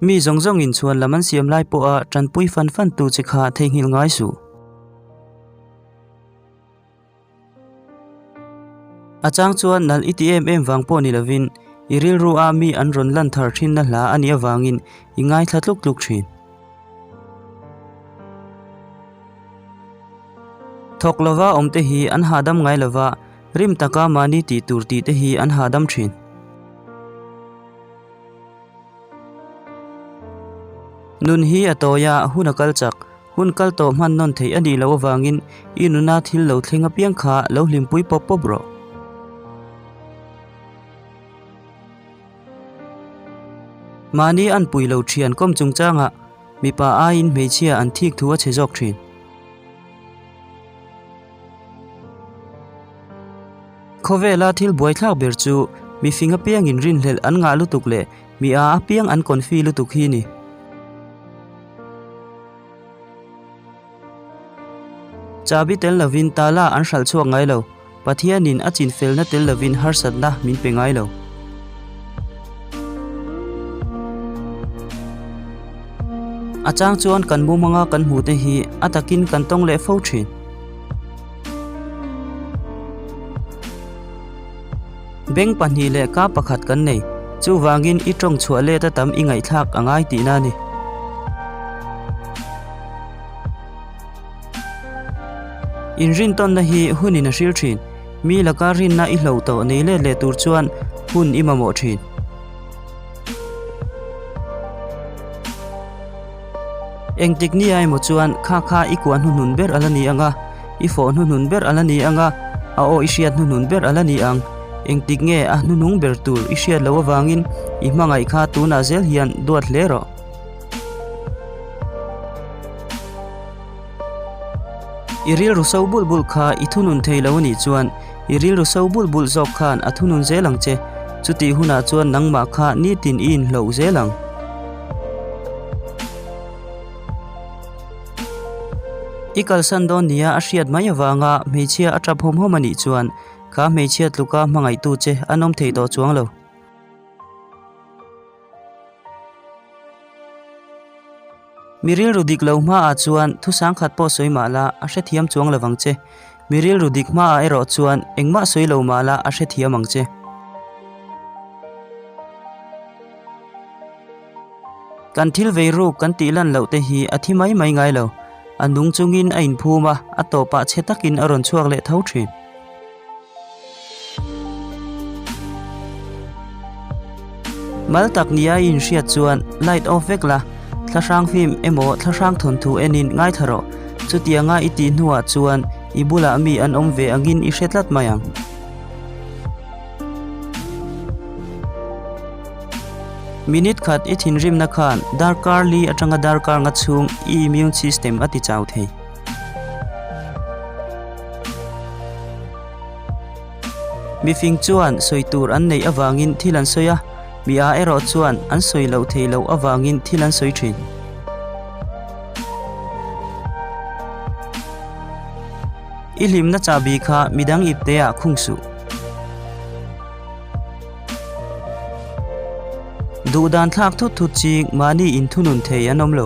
Mi zawng zawngin chhuan lam an siam lai pawha tanpui fan fan tu che kha theihnghilh ngai suh. A chang chuan nalh i ti em em vang pawh ni lovin i rilru a mi an rawn lan thar thinna hla a nih avangin i ngaithla tluk tluk thin. Thawk lova awmte hi an hahdam ngai lova, rim taka mahni tih tur tih te hi an hahdam thin. Nun hi a tawi a, hun a kal chak. Hun kal tawh hman nawn theih a nih loh avangin i nuna thil lo thleng apiang kha lo hlimpui pawp pawp rawh. Mahni an pui lo thian kawm chungchangah mipa aiin hmeichhia an thik thu a chhe zawk thin. Khawvela thil buaithlak ber chu mi fing apiangin rinhlelh an ngah lutuk leh mi a apiang an confi lutuk hi ni. Chabi tel lovin tala an hralh chhuak ngai lo, Pathianin a chinfelna tel lovin harsatna min pe ngai lo. A chang chuan kan mumanga kan hmuhte hi a takin kan tawng leh fo thin. Beng pahnih leh ka pakhat kan nei, chuvangin i tawng chhuah let a tam i ngaihthlak a ngai tihna a ni. Inrintawnna hi hunin a hril thin. Mi laka rinna i hloh tawh nei let leh tur chuan hun i mamawh thin. Engtik ni a emaw chuan kha kha i kuah hnuhnun ber a la ni ang a, i fawh hnuhnun ber a la ni ang a, a aw i hriat hnuhnun ber a la ni ang. Engtik nge a hnuhnung ber tur i hriat loh avangin i hmangaih kha tunah zel hian duat hle rawh. I rilru so bulh bulh kha i thunun thei lo anih chuan i rilru so bulh bulh zawk khan a thunun zel ang che. Chutih hunah chuan nangmah kha nitin i inhloh zel ang. I kalsan dawn nia a hriat mai avanga hmeichhia a tap hawm hawm anih chuan kha hmeichhia tluka hmangaihtu che an awm thei tawh chuang lo. Mi rilru dik lo hmaah chuan thu sangkhat pawh sawi mah la a hrethiam chuang lo vang che. Mi rilru dik hmaah erawh chuan engmah sawi lo mah la a hrethiam ang che. Kan thil vei ruk kan tih lan loh te hi a thi mai mai ngai lo. A nung chungin a inphum a, a tawpah chhe takin a rawn chhuak leh tho thin. Mal tak nia i inhriat chuan light off vek la, thlahrang film emaw thlahrang thawnthu enin ngaithla rawh. Chutianga i tih hnuah chuan i bulah mi an awm ve angin i hre tlat mai ang. Minute khat i thinrimna khan darkar li atanga darkar nga chhung i immune system a ti chau thei. Mifing chuan sawi tur an neih avangin thil an sawi a, mi a erawh chuan an sawi loh theih loh avangin thil an sawi thin. I hlimna chahbi kha midang ipteah khung suh. Duhdan thlak thut thut ching mahni inthunun thei an awm lo.